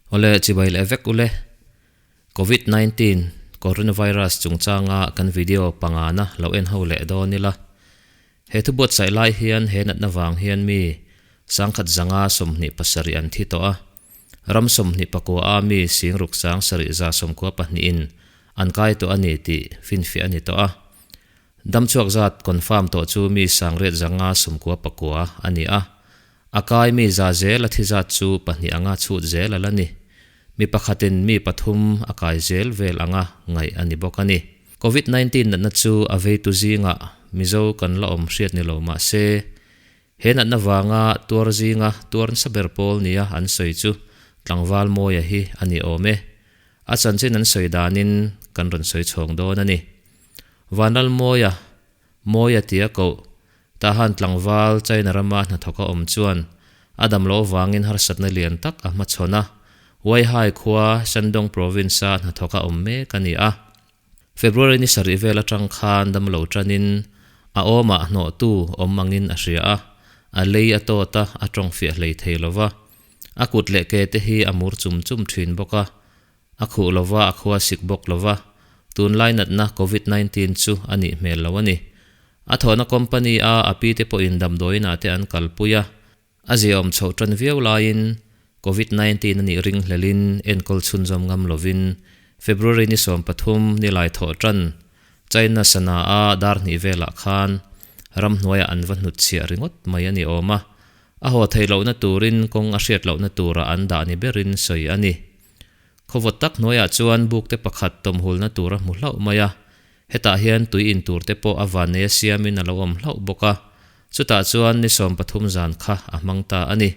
Awle chibai leh vek ule. Covid 19 Coronavirus chungchanga kan video pangana lo en ho leh dawn ila. He thu buatsaih lai hian he natna vang hian mi 1127 an thi tawh a. Ram 24 a mi singruk sang sarih za sawmkua pahnihin an kai tawh a ni tih finfiah a ni tawh a. Damchhuak zat confirm tawh chu mi 859 a ni a. A kai mi za zel a thi zat chu pahnih anga chhut zel a la ni. Mi pakhatin mi pathum a kai zel vel anga ngaih a ni bawk a ni. Covid 19 natna chu a veitu zingah Mizo kan la awm hriat ni lo mah se, he natna vanga tuar zinga tuar nasa ber pawl nia an sawi chu tlangval Mawia hi a ni awm e. A chanchin an sawi danin kan rawn sawi chhawng dawn a ni. Vanlal Mawia, Mawia tia koh, Tahan tlangval China rama hnathawk a awm chuan a dam loh avangin harsatna lian tak a hmachhawn a, Weihai khua Shandong Province-a hnathawk a awm mek a ni a. February ni sarih vel atang khan dam lo tanin a awmah hnawhtu awm angin a hria a, a lei a tawt a, a tawng fiah hlei thei lo va. A kut leh ke te hi a mur chum chum thin bawk a, a khuh lo va, a khua sik bawk lo va, tunlai natna Covid 19 chu a nih hmel lo a ni. A thawhna company a a pi te pawhin damdawiinah te an kalpui a, a ziaawm chhoh tan viau laiin Covid 19 a nih ring hlelin enkawl chhunzawm ngam lovin February ni 13 ni lai thawh tan China sana a dar hnih velah khan ramhnuaiah an va hnutchhiah ringawt mai a ni awm a, a haw theih lohna turin kawng a hriat lohna turah an dah ni berin sawi a ni. Khawvawt tak hnuaiah chuan buk te pakhat tawmhulna tur a hmu hlauh mai a, hetah hian tui in tur te pawh a vannei a siamin a lo awm hlauh bawk a, chutah chuan ni 13 zan kha a hmang ta a ni.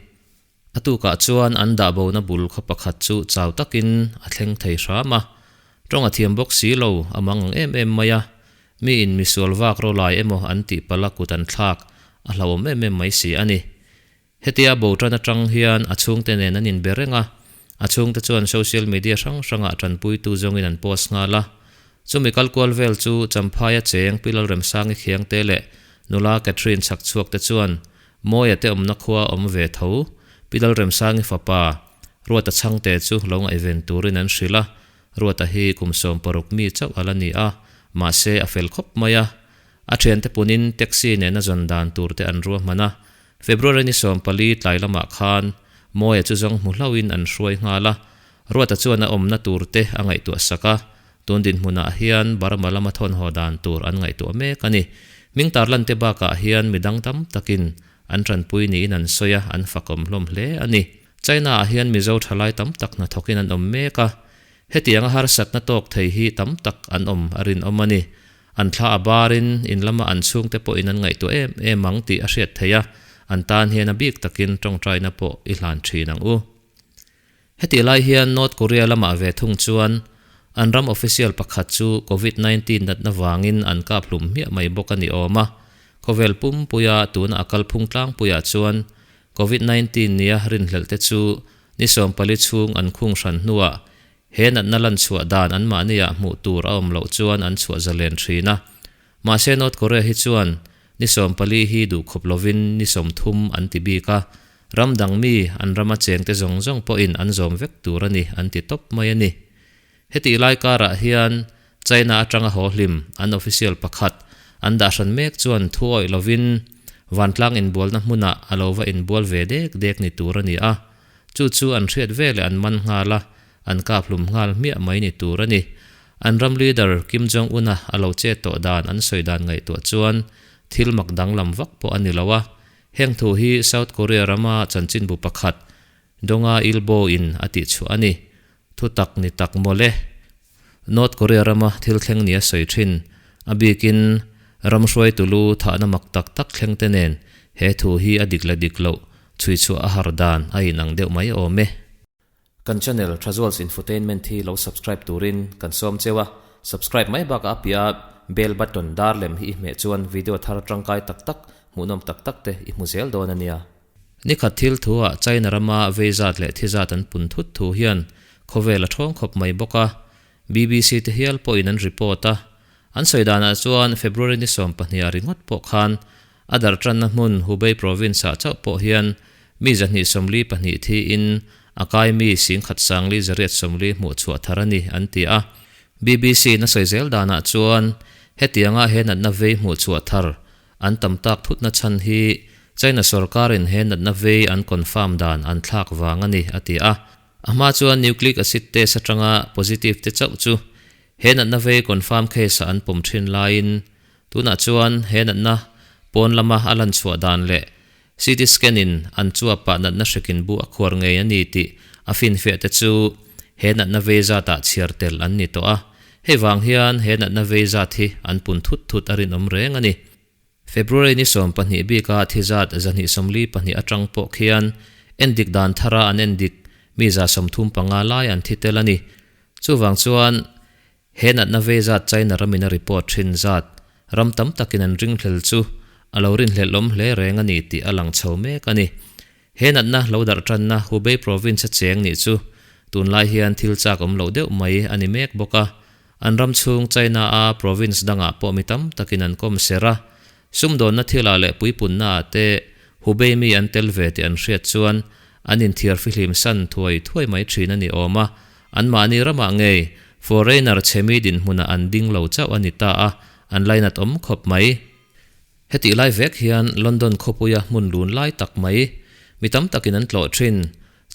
A tukah chuan an dah bona bul khaw pakhat chu chau takin a thleng thei hram a, tawng a thiam bawk si lo, a mang ang em em mai a, mi in misual vak rawlai emaw an tih palh a kut an thlak a hlauhawm em em mai si a ni. Hetia bo tan atang hian a chhungte nen an inbe reng a, a chhungte chuan social media hrang hrangah tanpuitu zawngin an post nghal a. Chumi kal kual vel chu Champhaia cheng Pi Lalremsangi Khiangte leh nula Catherine Chhakchhuak te chuan Mawia te awmna khua awm ve tho Pi Lalremsangi fapa Ruata Chhangte chu lo ngaihven turin an hrilh a, Ruata hi kum 16 mi chauh a la ni a, mahse a fel khawp mai a. A thiante punin taxi nena zawn dan tur te an ruahman a, February ni 14 tlai lamah khan Mawia chu zawng hmu hlauhin an hruai nghal a, Ruata chuan a awmna tur te a ngaihtuah sak a, tun dinhmunah hian Burma lama thawn haw dan tur an ngaihtuah mek a ni. Hming tarlan te bakah hian midang tam takin an tanpui niin an sawi a, an fakawm hlawm hle a ni. China-ah hian Mizo thalai tam tak hnathawkin an awm mek a, hetianga harsatna tawk thei hi tam tak an awm a rinawm a ni. An thla a barin in lama an chhungte pawhin an ngaihtuah em em ang tih a hriat theih a, an tan hian a bik takin tawngtaina pawh i hlan thin ang u. Hetih lai hian North Korea lamah ve thung chuan an ram official pakhat chu Covid 19 natna vangin an kap hlum hmiah mai bawk a ni awm a, khawvel pumpuia tuna a kalphung tlangpuiah chuan Covid 19 nia rinhlelh te chu ni 14 chhung an khung hran hnuah He natna lan chhuah dan anmahniah hmuh tur a awm loh chuan an chhuah zalen thin a. Mahse North Korea hi chuan ni 14 hi duhkhawp lovin ni 30 an ti bik a, ram dang mi an rama chengte zawng zawng pawhin an zawm vek tur a ni an ti tawp mai a ni. Hetih lai karah hian China atanga haw hlim an official pakhat an dah hran mek chuan thu awih lovin vantlang inbualna hmunah a lo va inbual ve dek dek ni tur a ni a. Chu chu an hriat veleh an man nghal a, an kap hlum nghal hmiah mai ni tur a ni. An ram leader Kim Jong Un-a a lo chet tawh dan an sawi dan ngaihtuah chuan thil mak danglam vak pawh a ni lo a. Heng thu hi South Korea rama chanchinbu pakhat Donga Ilbo in a tihchhuah a ni. Thu tak ni tak mawle. North Korea rama thil thleng ni a sawi thin. A bikin ram hruaitu lu thahna mak tak tak thleng te nen he thu hi a dik la dik loh chhuichhuah a har dan a inang deuh mai awm e. Kan channel Thazuals Infotainment hi lo subscribe turin kan sawm cheu a, subscribe mai bakah a piah a bell button dar lem hi i hmeh chuan video thar tangkai tak tak, hmuhnawm tak tak te i hmu zel dawn a nia. Nikhat thil thuah China rama vei zat leh thi zat an pun thut thu hian khawvel a thawng khawp mai bawk a, BBC te hial pawhin an report a. An sawi danah chuan February ni 12 ah ringawt pawh khan a darh tanna hmun Hubei province ah chauh pawh hian mi 242 thiin a kai mi 1440 hmuh chhuah thar a ni, an ti a. BBC in a sawi zel danah chuan hetianga he natna vei hmuh chhuah thar an tam tak thutna chhan hi China sorkarin he natna vei an confirm dan an thlak vang a ni, a ti a. A hma chuan nucleic acid test atanga positive te chauh chu he natna vei confirm case ah an pawm thin laiin tunah chuan he natna pawn lama a lan chhuah dan leh CT scan in an chuapah natna hrikin bu a khuar ngei a ni tih a finfiah te chu he natna vei zatah chhiar tel an ni tawh a, hei vang hian he natna vei zat hi an pun thut thut a rinawm reng a ni. February ni 12 bika thi zat 242 atang pawh khian endik dan thara an endik mi 35 lai an thi tel a ni. Chuvang chuan he natna vei zat China ramin a report thin zat ram tam takin an ringhlel chu a lo rinhlelh awm hle reng a ni tih a lang chho mek a ni. He natna lo darh tanna Hubei province a cheng nih chu tunlai hian thil chak awm loh deuh mai a ni mek bawk a. An ram chhung China a province dangah pawh mi tam takin an kawm ser a, sumdawnna thilah leh puipunna ah te Hubei mi an tel ve tih an hriat chuan an inthiar fihlim san thuai thuai mai thin a ni awm a, anmahni ramah ngei foreigner chhe mi dinhmunah an ding lo chauh a ni ta a, an lainat awm khawp mai. Hetih lai vek hian London khawpuia hmun lun lai tak mai mi tam takin an tlawh thin.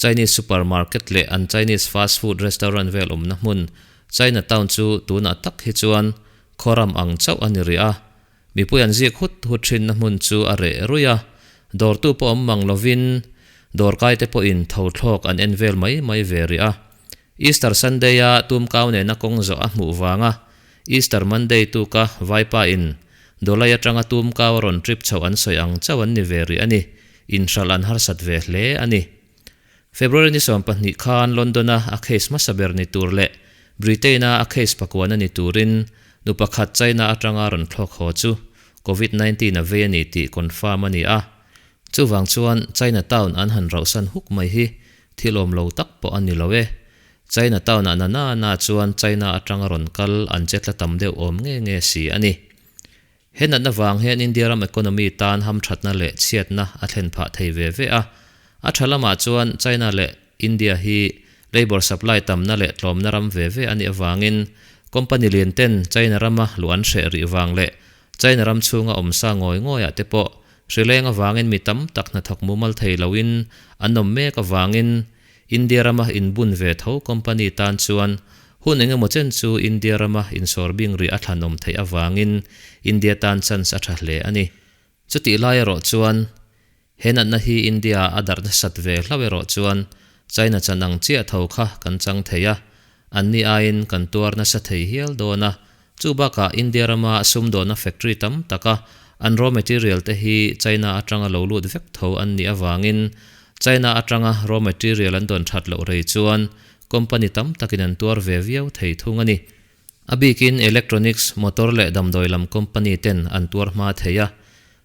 Chinese supermarket leh an Chinese fast food restaurant vel awmna hmun China Town chu tunah tak hi chuan khawram ang chauh a ni rih a. Mipui an zik hut hut thinna hmun chu a reh ruih a, dawrtu pawh awm mang lovin dawrkaite pawhin tho thlawk an en vel mai mai ve rih a. Easter Sunday-a tumkau nena kawng zawh a hmuh vanga Easter Monday tuka Vaipa in Dawlai atanga tumkau a rawn trip chhoh an sawi ang chauh an ni ve rih a ni. Inhralh an harsat ve hle a ni. February ni 12 khan London-a a case hmasa ber ni tur leh Britain-a a case pakuana ni turin nu pakhat China atanga rawn thlawk haw chu Covid 19 a vei a ni tih confirm a ni a. Chuvang chuan China town an han rauhsan huk mai hi thil awm lo tak pawh a ni lo e. China town-ah na na na chuan China atanga rawn kal an che tla tam deuh awm nge nge si a ni. He natna vang hian India ram economy tan hamthatna leh chhiatna a thlen phah thei ve ve a. A tha lamah chuan China leh India hi labour supply tamna leh tlawmna ram ve ve a nih avangin company lian ten China rama luh an hreh rih vang leh China ram chhunga awmsa ngawi ngawiah te pawh hrileng avangin mi tam tak hnathawk mumal thei loin an awm mek avangin India rama inbun ve tho company tan chuan hun engemaw chen chu India rama insawr bing rih a thlanawm theih avangin India tan chance a tha hle a ni. Chutih lai erawh chuan he natna hi India a darh nasat ve hlauh erawh chuan China chan ang chiah tho kha kan chang thei a, anni aiin kan tuar nasa thei hial dawn a. Chu bakah India rama sumdawnna factory tam taka an raw material te hi China atanga lo lut vek tho an nih avangin China atanga raw material an dawn that loh rei chuan company tam takin an tuar ve viau thei thung a ni. A bikin electronics, motor leh damdawi lam company ten an tuar hma thei a.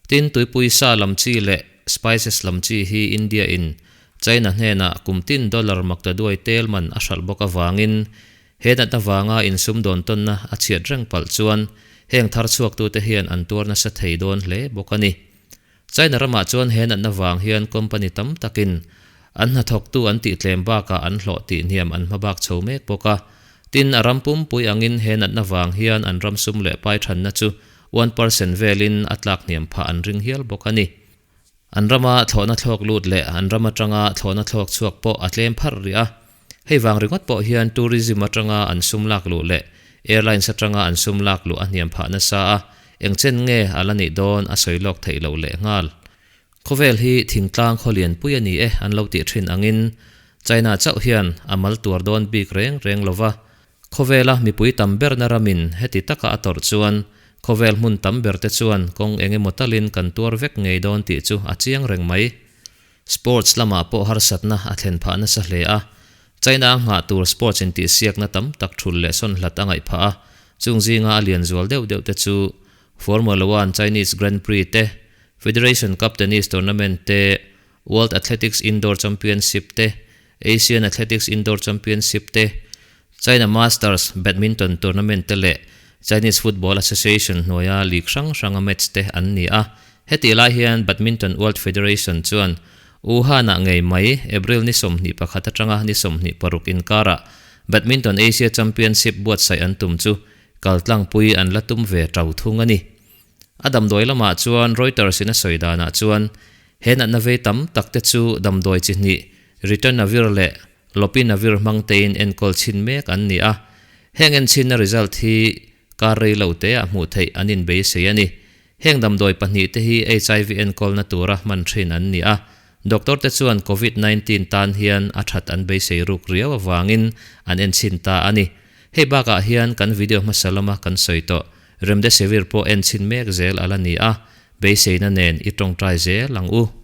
Tin, tuipui sa lam chi leh spices lam chi hi India in China hnenah kum tin dollar maktaduai tel man a hralh bawk avangin He natna vanga insumdawn tawnna a chhiat reng palh chuan heng thar chhuaktute hian an tuar nasa thei dawn hle bawk a ni. China ramah chuan he natna vang hian company tam takin an hnathawktu an tihtlem bakah an hlawh tihhniam an hmabak chho mek bawk a. Tin, a ram pumpui angin he natna vang hian an ram sum leh pai thanna chu 1% velin a tlak hniam phah an ring hial bawk a ni. An rama thlawhna thlawk lut leh an ram atanga thlawhna thlawk chhuak pawh a tlem pharh rih a. Hei vang ringawt pawh hian tourism atanga an sum lak luh leh airlines atanga an sum lak luh a hniam phah nasa a, eng chen nge a la nih dawn a sawi lawk theih loh leh nghal. Khawvel hi thingtlang khaw lianpui a ni e an lo tih thin angin China chauh hian a mal tuar dawn bik reng reng lova, Khawvela mipui tam berna ramin heti taka a tawrh chuan khawvel hmun tam berte chuan kawng eng emaw talin kan tuar vek ngei dawn tih chu a chiang reng mai. Sports lamah pawh harsatna a thlen phah nasa hle a, China a nghah tur sports intihsiakna tam tak thul leh sawn hlat a ngaih phah a, chung zinga a lian zual deuh deuh te chu Formula One Chinese Grand Prix te, Federation Cup Tennis Tournament te, World Athletics Indoor Championship te, Asian Athletics Indoor Championship te, China Masters Badminton Tournament te leh Chinese Football Association hnuaia league hrang hranga match te an ni a. Hetih lai hian Badminton World Federation chuan Wuhan-ah ngei mai April ni 21 atanga ni 26 inkarah Badminton Asia Championship buatsaih an tum chu kaltlangpui an la tum ve tau thung a ni. A damdawi lamah chuan Reuters in a sawi danah chuan he natna vei tam tak te chu damdawi chi hnih Ritonavir leh Lopinavir hmang tein enkawl chhin mek an ni a. Heng enchhinna result hi kar rei lo teah hmuh theih an inbeisei a ni. Heng damdawi pahnihte hi HIV enkawlna tura hman thin an ni a, doctor te chuan Covid 19 tan hian a that an beisei ruk riau avangin an enchhin ta a ni. Hei bakah hian kan video hmasa lama kan sawi tawh Remdesivir pawh enchhin mek zel a la ni a, beiseina nen i tawngtai zel ang u.